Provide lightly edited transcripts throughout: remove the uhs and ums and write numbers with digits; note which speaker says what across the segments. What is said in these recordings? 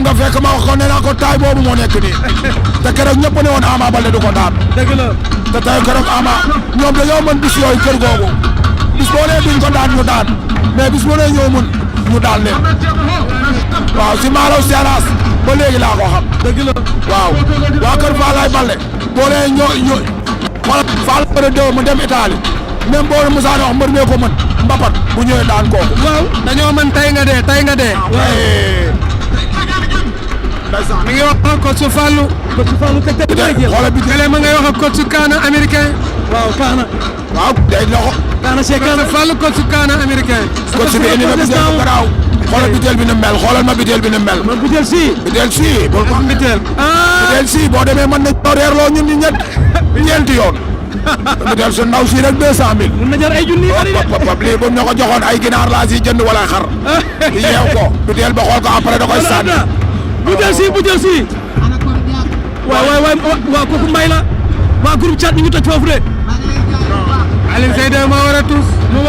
Speaker 1: nga fekk ma wax ko nee naa ko taay boobu moo nekk nii te keroog ñëpp ne woon Ama Baldé du ko daan.
Speaker 2: dëgg la
Speaker 1: te tey keroog Ama ñoom dañoo mën bis yooyu kër googu bis boo nee duñ ko daan ñu daan mais bis boo nee ñoo mën ñu daan leen waaw si Malaw Seras ba léegi laa ko xam.
Speaker 2: dëgg la
Speaker 1: waaw waa kër Falaye Baldé boo nee ñoo xoolal Falaye Baldé mu dem Italie même boo Moussa wax mbër mee ko mën mbapat bu ñëwee daan kooku.
Speaker 2: waaw dañoo mën tay nga dee tay nga dee. mi ngi wax ak coach Fallou. coach Fallou teg teg
Speaker 1: xoolal bi
Speaker 2: tey ma ngay wax ak coach Kaana américain. waaw Kaana.
Speaker 1: waaw day loxo.
Speaker 2: Kaana c'est Kaana Fallou coach Kaana américain.
Speaker 1: coach bi indi na biteel bu garaaw. xoolal biteel bi ni mel xoolal ma biteel bi ni mel.
Speaker 2: man biteel si.
Speaker 1: biteel si. bul ko
Speaker 2: biteel.
Speaker 1: biteel si boo demee mën nañu reerloo ñun ñu ñeenti yoon. biteel su ndaw si rek 200000.
Speaker 2: mën na jar ay junni bari de.
Speaker 1: lii bu ñu ko joxoon ay ginaar laa si jënd wala xar. yeew ko biteel ba xool ko après da koy sànni.
Speaker 2: biteel si. waaw kooku mbay la. waa groupe chat ñu ngi toj foofu de. Alioune Seye moo war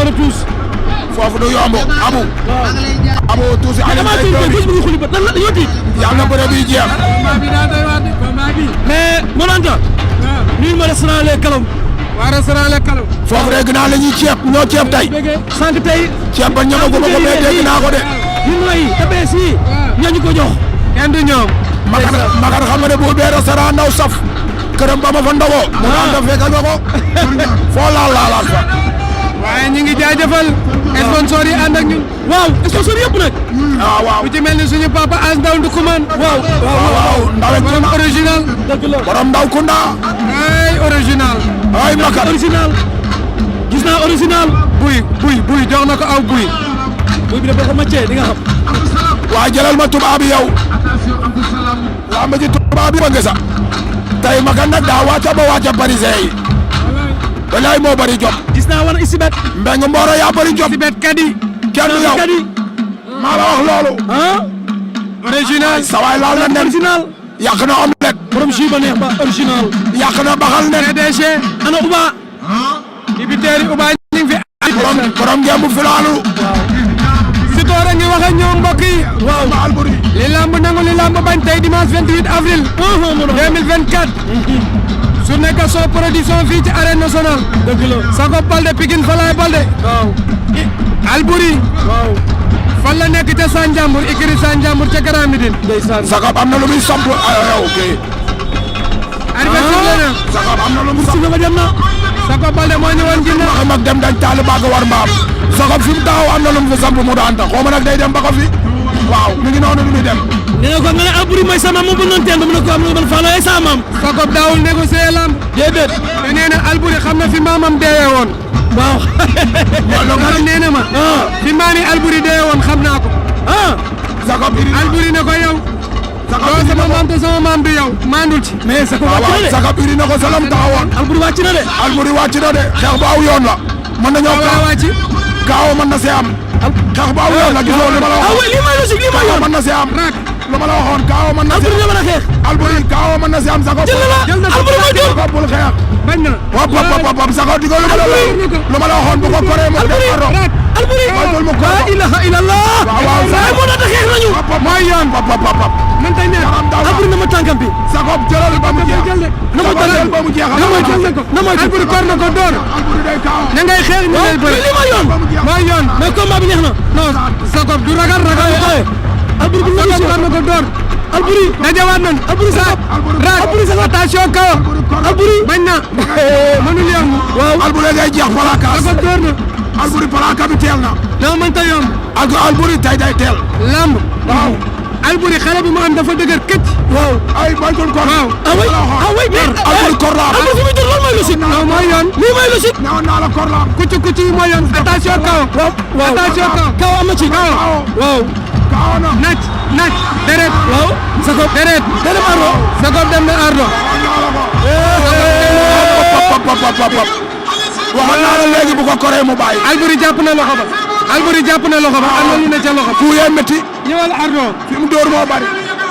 Speaker 2: a tuus.
Speaker 1: foofu du yomb abu tuusi Alioune Seye yàlla na bëre bi jeex.
Speaker 2: mais Monanta. nuyu ma restaurant Les Kalom. waa restaurant Les Kalom.
Speaker 1: foofu rek naa la ñuy ceeb ñoo ceeb tey.
Speaker 2: sànq tey.
Speaker 1: ceeb ba ñamagu ma ko mais dégg naa ko de.
Speaker 2: ñun mooy TBS yi. ñooñu ko jox. kenn du ñoom.
Speaker 1: Makan xam nga ne bu bee restaurant ndaw saf. këram ba ma fa ndogoo. mu naan da fekk nga ko. foo laalaat fa.
Speaker 2: waaye ñu ngi jaajëfal. sponsor yi ànd ak ñun. waaw sponsor yëpp nag.
Speaker 1: waaw
Speaker 2: bu ci mel ni suñu papa As Ndaw Ndukuman.
Speaker 1: waaw Ndaw
Speaker 2: borom original.
Speaker 1: dëgg la borom Ndaw Kunda.
Speaker 2: ay original.
Speaker 1: ay Makan
Speaker 2: original. gis naa original. buy jox na ko aw buy. buy bi de boo ko màccee di nga xam.
Speaker 1: waaye jëlal ma tubaab yi yow. waa ma ci tubaab yi ba ngesa. tey Makan nag daa wàcca parisien yi. walaay moo bari job.
Speaker 2: gis naa wan Isibet.
Speaker 1: Mbeng Mboro yaa bari job.
Speaker 2: Isibet kadi.
Speaker 1: kenn yow maa la wax loolu.
Speaker 2: original.
Speaker 1: sawaay laal na nen.
Speaker 2: original.
Speaker 1: yàq na omelette.
Speaker 2: borom ji ba neex ba original.
Speaker 1: yàq na baxal nen.
Speaker 2: PDG. ana Uba. dibiteeri Uba ñu ngi fi.
Speaker 1: borom ngeen bu filaalu.
Speaker 2: Sitor a ngi wax ak ñoom mbokk yi.
Speaker 1: waaw
Speaker 2: li lamb nangu li lamb bañ tey dimanche 28 avril. 2024. journée Gaston production fii ci arène nationale. dëgg la Sakop Balde Pikine Falaye Balde. waaw. Albouri. waaw. fan la nekk ca Sanjambur écurie Sanjambur ca Grand Médine. ndeysaan
Speaker 1: Sakop am na lu muy samp yow kii. Sakop am na lu muy samp
Speaker 2: dem na. Sakop Balde moo ñëwoon ginnaaw.
Speaker 1: mag dem dañ taal baaga war mbaam. Sakop fi mu taxaw am na lu mu fi samp mu daan ta xaw ma nag day dem ba ko fi. waaw mi ngi noonu lu muy dem.
Speaker 2: nee na ko nga ne Albouri mooy sama maam mu bëggoon teel ba mu ne ko am na man Fallou ay sama maam. Sakop daawul négocier lamb. déedéet. te nee na Albouri xam na fi maamam deewee woon. waaw. loolu nee na ma. fi maami Albouri deewee woon xam naa ko.
Speaker 1: Sakop
Speaker 2: Albouri ne ko yow. doo sama maam te sama maam du yow. maandul ci. mais Sakop wàcc na de.
Speaker 1: Sakop iri na ko salam taxawoon.
Speaker 2: Albouri wàcc na de.
Speaker 1: Albouri wàcc na de. xeex ba aw yoon la. mën nañoo
Speaker 2: waaw wàcc.
Speaker 1: kaaw mën na see am. xeex ba aw yoon la gisoo li ma la waxoon.
Speaker 2: lii mooy logique lii mooy yoon.
Speaker 1: mën na see am. lu ma la waxoon kaaw mën na see am.
Speaker 2: Albouri mën a xeex.
Speaker 1: Albouri kaaw mën na see am Sakop.
Speaker 2: jël na Albouri mooy doon.
Speaker 1: Sakop bul xeex.
Speaker 2: bañ na.
Speaker 1: hop Sakop di ko lu ma la waxoon bu ko koree mu def aro.
Speaker 2: Albouri la ilaha illallah.
Speaker 1: waaw
Speaker 2: moo tax xeex nañu.
Speaker 1: mooy yoon
Speaker 2: man tey ne Albouri na ma tànkam bi.
Speaker 1: Sakop jëlal ba mu jeex.
Speaker 2: na ma
Speaker 1: jëlal ba mu jeex.
Speaker 2: Albouri kor na ko door.
Speaker 1: Albouri day kaaw.
Speaker 2: na ngay xeex ñu lay bëri. lii mooy yoon. mooy yoon. mais combat bi neex na. non Sakop du ragal ko. Albouri bu ñu kor na ko door. Albouri dajawaat nañ. Albouri Sakop. Albouri Sakop attention kaw. Albouri bañ na. mënul yomb. waaw
Speaker 1: Albouri day jeex palakaas.
Speaker 2: Sakop door na.
Speaker 1: Albouri palaka bi teel na.
Speaker 2: non man ta yomb.
Speaker 1: Albouri tay day teel.
Speaker 2: lamb.
Speaker 1: waaw.
Speaker 2: Albouri xale bi mu am dafa dëgër këcc. waaw.
Speaker 1: ay baytul kor.
Speaker 2: waaw. oui mais.
Speaker 1: Albouri kor la am.
Speaker 2: Albouri fi muy jël loolu mooy logique. non mooy yoon. lii mooy logique.
Speaker 1: ñëwoon naa la kor la am.
Speaker 2: kucci yi mooy yoon. attention kaw. waaw attention kaw. kaw am na ci. waaw.
Speaker 1: kaaw na.
Speaker 2: naaj. deret. waaw. Sakop deret. ardo. Sakop dem na ardo.
Speaker 1: waxoon naa la léegi bu ko koree mu bàyyi.
Speaker 2: Albouri jàpp na loxo ba. am na lu ne ca loxo.
Speaker 1: fu yee métti.
Speaker 2: ñëwal ardo.
Speaker 1: fi mu dóor moo bari.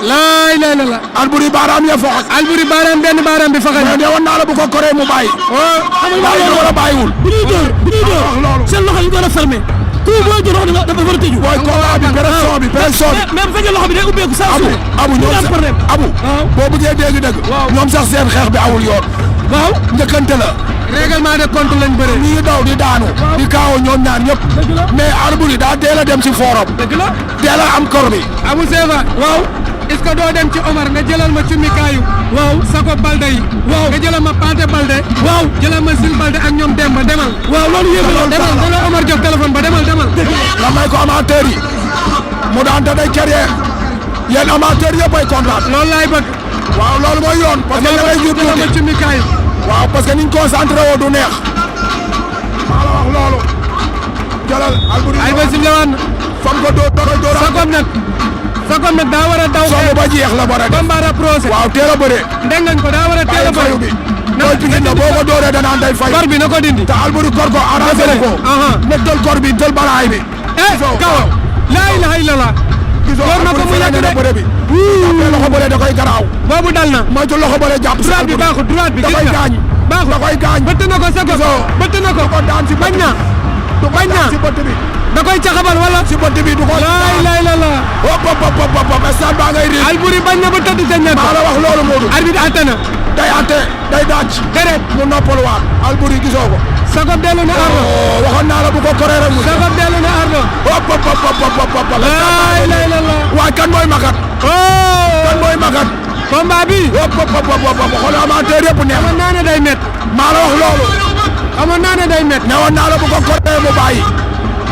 Speaker 2: laay la.
Speaker 1: Albouri baaraam ya foxat.
Speaker 2: Albouri baaraam benn baaraam bi faxat.
Speaker 1: mais ne woon naa la bu ko koree mu bàyyi.
Speaker 2: xam nga
Speaker 1: bàyyi na wala bàyyiwul.
Speaker 2: bu ñuy dóor
Speaker 1: wax loolu.
Speaker 2: seen loxo yi doon a fermé.
Speaker 3: tout booy jot loxo dafa war a tëju.
Speaker 1: mooy combat bi pression bi.
Speaker 3: mais bu fekkee loxo bi day ubbeeku saa su ne.
Speaker 1: abu ñoom sax abu. boo bëggee dégg dëgg. ñoom sax seen xeex bi awul yoon.
Speaker 3: waaw
Speaker 1: njëkkante la.
Speaker 2: règlement de compte lañ bëre.
Speaker 1: ñi ngi daw di daanu. di kaawoo ñoom ñaar ñëpp. mais Alboury daa teel a dem si forum.
Speaker 3: dëgg la
Speaker 1: teel a am kor bi.
Speaker 2: Abou Seva.
Speaker 3: waaw.
Speaker 2: est-ce que doo dem ci Omar nga jëlal ma cummi kaayu.
Speaker 3: waaw
Speaker 2: Sako Balde yi.
Speaker 3: waaw
Speaker 2: nga jëlal ma Paate Balde.
Speaker 3: waaw
Speaker 2: jëlal ma Sil Balde ak ñoom Demba demal.
Speaker 3: waaw loolu yëpp la.
Speaker 2: demal dana Omar jox téléphone ba demal.
Speaker 1: nga may ko amateur yi. mu daan te day carrière. yéen amateur yëpp ay kontaan.
Speaker 2: loolu laay bëgg.
Speaker 1: waaw loolu mooy yoon. parce que da ngay jur
Speaker 2: jëlal ma
Speaker 1: tuuti.
Speaker 2: cummi kaayu.
Speaker 1: waaw parce que niñ concentré woo du neex. maa la wax loolu. jëlal Alboury.
Speaker 2: ay ba sim la waan.
Speaker 1: fam ko dóor da koy dóoraat.
Speaker 2: Sakom nag daa war a daw.
Speaker 1: soo ba jeex la war a def.
Speaker 2: combat rapproché.
Speaker 1: waaw teel a bëre.
Speaker 2: ndengañ ko daa war a teel a
Speaker 1: fayu
Speaker 2: bëre.
Speaker 1: bi. mooy Pikine la boo ko dooree danaan day fay.
Speaker 2: kor bi na ko dindi.
Speaker 1: te Alboury kor ko arrangé ko. ne tël kor bi tël balaay bi.
Speaker 2: kaw laa ilaha illallah. door na ko mu yàgg de.
Speaker 1: bëre bi. jàppee loxo bëre da koy garaaw.
Speaker 2: boobu dal na.
Speaker 1: moytu loxo bëre jàpp si
Speaker 2: droite bi baaxul droite bi
Speaker 1: da
Speaker 2: gis
Speaker 1: koy
Speaker 2: nga.
Speaker 1: gaañ.
Speaker 2: baaxul
Speaker 1: da koy gaañ.
Speaker 2: bëtt na ko Sakom. bëtt na ko.
Speaker 1: du ko daan si
Speaker 2: bañ na. bañ na
Speaker 1: si bët bi.
Speaker 2: da koy caxabal wala.
Speaker 1: si bët bi du ko.
Speaker 2: laa ilaha illallah.
Speaker 1: hop hop hop hop stade baa ngay riir.
Speaker 2: Alboury bañ na ba tëdd ca ñett.
Speaker 1: maa la wax loolu Modou.
Speaker 2: arbitre atte na.
Speaker 1: day atte day daaj.
Speaker 2: déedéet
Speaker 1: mu noppaluwaat. Alboury gisoo ko.
Speaker 2: Sakom dellu na ardo.
Speaker 1: waxoon naa la bu ko koree rek mu.
Speaker 2: Sakom dellu na ardo.
Speaker 1: hop hop hop.
Speaker 2: laa ilaha illallah.
Speaker 1: waay kan mooy makat. kan mooy makat.
Speaker 2: combat bi.
Speaker 1: hop hop hop xoolal amateur yëpp neex.
Speaker 2: xamoon naa ne day met.
Speaker 1: maa la wax loolu.
Speaker 2: xamoon naa ne day met.
Speaker 1: newoon naa la bu ko koree mu bàyyi.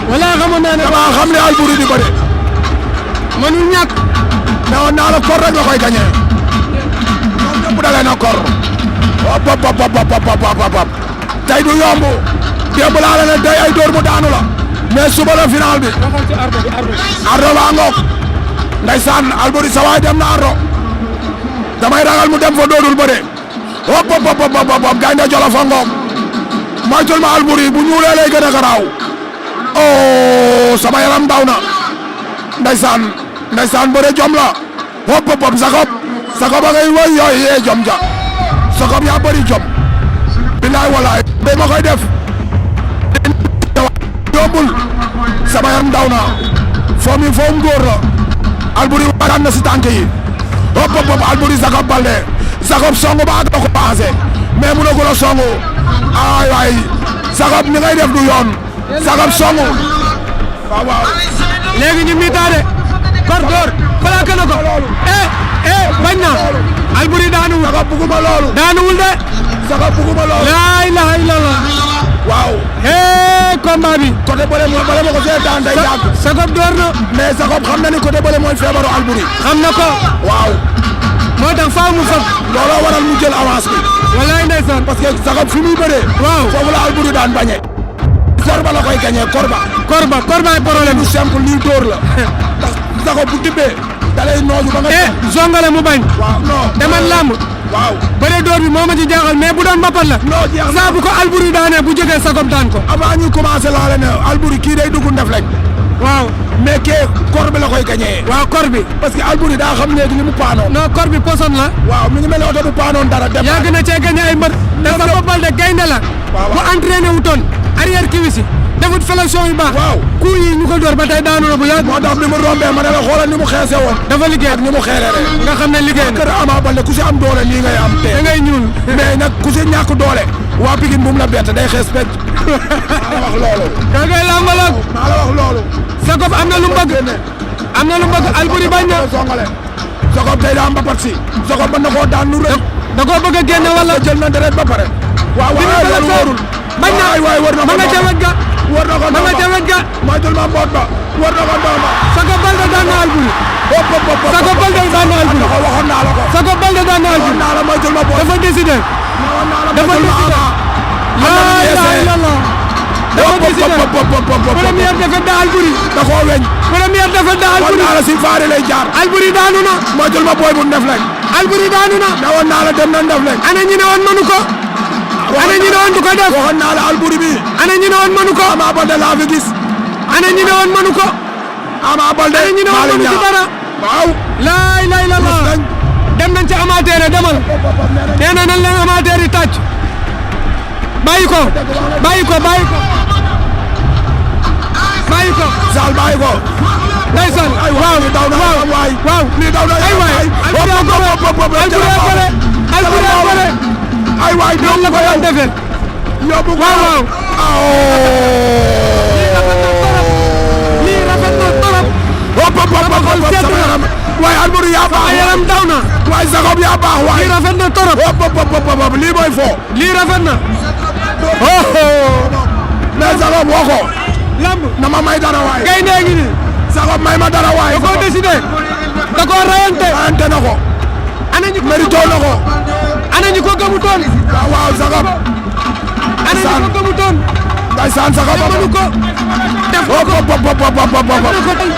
Speaker 2: wala xamoon naa ne.
Speaker 1: damaa xam ne Alboury di bëre.
Speaker 2: mënul ñàkk.
Speaker 1: newoon naa la kor rek la koy gañee. ñoom ñëpp da leen a kor. hop hop. tey du yomb. démb laa la ne tey ay dóor mu daanu la. mais suba la final bi. ardo baa ngoog. ndeysaan Alboury sa waay dem na ardo. damay ragal mu dem fa doodul bëre. hop hop gaynde Jolof a ngoog. moytul ma Alboury bu ñuulee lay gën a garaaw. oh sama yaram daw na. ndeysaan bëre jom la. hop Sakom a ngay woy yooyu yee jom ja. Sakom yaa bëri jom. bilaay walaay. day ma koy def. yombul. sama yaram daw na. foom góor la. Alboury wagaan na si tànk yi. hop Alboury Sakom Balde. Sakom songu ba ak ko passé. mais mu doog a songu. ay waay. Sakom ni ngay def du yoon. Sakom songu. waaw.
Speaker 2: léegi ñu mitaade. kor door plaqué na ko. bañ na. Alboury daanuwul.
Speaker 1: Sakom buguma loolu.
Speaker 2: daanuwul de.
Speaker 1: Sakom buguma loolu.
Speaker 2: laa ilaha illallah.
Speaker 1: waaw.
Speaker 2: combat bi.
Speaker 1: côté bële ma ko seetaan day yàgg.
Speaker 2: Sakom door na.
Speaker 1: mais Sakom xam na ni côté bële mooy feebaru Alboury.
Speaker 2: xam na ko.
Speaker 1: waaw.
Speaker 2: moo tax faaw mu fag.
Speaker 1: looloo waral mu jël avance bi.
Speaker 2: wallaay ndeysaan.
Speaker 1: parce que Sakom fi muy bëree.
Speaker 2: waaw
Speaker 1: foofu la Alboury daan bañe. korba la koy gañee korba.
Speaker 2: korba ay problème
Speaker 1: lu simple lii dóor la. ndax Sakom bu tibbee. da lay nooju ba nga.
Speaker 2: zongale mu bañ.
Speaker 1: waaw non.
Speaker 2: demal làmb.
Speaker 1: waaw.
Speaker 2: bëre door bi moo ma ci jaaxal mais bu doon mbapat la.
Speaker 1: non jeex na
Speaker 2: saa bu ko Alboury daanee bu jógee Sakom daan ko.
Speaker 1: avant ñu commencé laa leen ne Alboury kii day dugg ndef lañ.
Speaker 2: waaw.
Speaker 1: mais kee kor bi la koy gañee.
Speaker 2: waaw kor bi.
Speaker 1: parce que Alboury daa xam léegi li mu paanoon.
Speaker 2: non kor bi poson la.
Speaker 1: waaw mi ngi mel ne oto bu paanoon dara. dem
Speaker 2: yàgg na cee gañe ay mbër. te Sakom Balde gaynde la. bu entraîné wutoon arrière kiwisi defut flexion yu baax.
Speaker 1: waaw
Speaker 2: coup yi ñu ko door ba tey daanu na bu yàgg.
Speaker 1: moo tax bi mu rombee ma ne la xoolal ni mu xeese woon.
Speaker 2: dafa liggéey
Speaker 1: ak ni mu xeerere.
Speaker 2: nga xam ne liggéey na
Speaker 1: kër Ama Baldé ku si am doole nii ngay am tee.
Speaker 2: da ngay ñuul.
Speaker 1: mais nag ku si ñàkk doole. waa Pikine bu mu la bett day xees pecc. maa la wax loolu.
Speaker 2: da ngay lambaloog.
Speaker 1: maa la wax loolu.
Speaker 2: Sakom am na lu mu bëgg. am na lu mu bëgg Alboury bañ na.
Speaker 1: Sakom tey daa mbapat si. Sakom mën na koo daan lu rëy.
Speaker 2: da koo bëgg a génne wala.
Speaker 1: jël na deret ba pare. waaw loolu wóorul.
Speaker 2: bañ na
Speaker 1: waay war na ko
Speaker 2: ma nga ca wet ga.
Speaker 1: war na ko
Speaker 2: ma nga ca wet ga.
Speaker 1: moytul ma mboot ba. war na ko ndooma.
Speaker 2: Sakom Balde daan na Alboury. Sakom Balde daan na Alboury.
Speaker 1: waxoon naa la ko.
Speaker 2: Sakom Balde daan na Alboury.
Speaker 1: waxoon naa la moytul ma mboot.
Speaker 2: dafa décidé. dafa décidé. laa ilaaha illallah. dafa décidé. première défaite de Alboury.
Speaker 1: da koo weñ.
Speaker 2: première défaite de Alboury.
Speaker 1: waxoon naa la si faari lay jaar.
Speaker 2: Alboury daanu na.
Speaker 1: moytul ma booy bu ndef lañ.
Speaker 2: Alboury daanu na.
Speaker 1: ne woon naa la dem na ndef lañ.
Speaker 2: ana ñi ne woon mënu ko. ana ñi ne woon du ko def.
Speaker 1: waxoon naa la Alboury bi.
Speaker 2: ana ñi ne woon mënu ko.
Speaker 1: Ama Baldé laa fi gis.
Speaker 2: ana ñi ne woon mënu ko.
Speaker 1: Ama Baldé
Speaker 2: ana ñi ne woon mënu ci dara.
Speaker 1: waaw.
Speaker 2: laa ilaaha illallah. dem nañ ci amateur yi demal. nee na nañ leen amateur yi tàcc. bàyyi ko. bàyyi ko bàyyi ko. bàyyi ko.
Speaker 1: Zal bàyyi ko.
Speaker 2: ndeysaan.
Speaker 1: ay waaw li daw na waay.
Speaker 2: waaw
Speaker 1: li daw na
Speaker 2: ay waay. Alboury
Speaker 1: ay waay
Speaker 2: noonu la ko doon defee.
Speaker 1: yóbbu ko
Speaker 2: waaw. lii rafet na torop.
Speaker 1: waaye Alboury yaa baax.
Speaker 2: sama yaram daw na.
Speaker 1: waaye Jacob yaa baax waay.
Speaker 2: lii rafet na torop.
Speaker 1: lii mooy fo.
Speaker 2: lii rafet na.
Speaker 1: mais Jacob woo ko.
Speaker 2: lamb
Speaker 1: na ma may dara waay.
Speaker 2: gaynde gi ni.
Speaker 1: Jacob may ma dara waay.
Speaker 2: da koo décidé. da koo rayante.
Speaker 1: rayante na ko.
Speaker 2: ana ñu ko
Speaker 1: mérito na ko.
Speaker 2: ana ñu ko gëmutoon.
Speaker 1: waaw Jacob.
Speaker 2: ana ñu ko gëmutoon.
Speaker 1: ndeysaan Jacob
Speaker 2: mënu ko. def ko
Speaker 1: ko.
Speaker 2: def ko tey.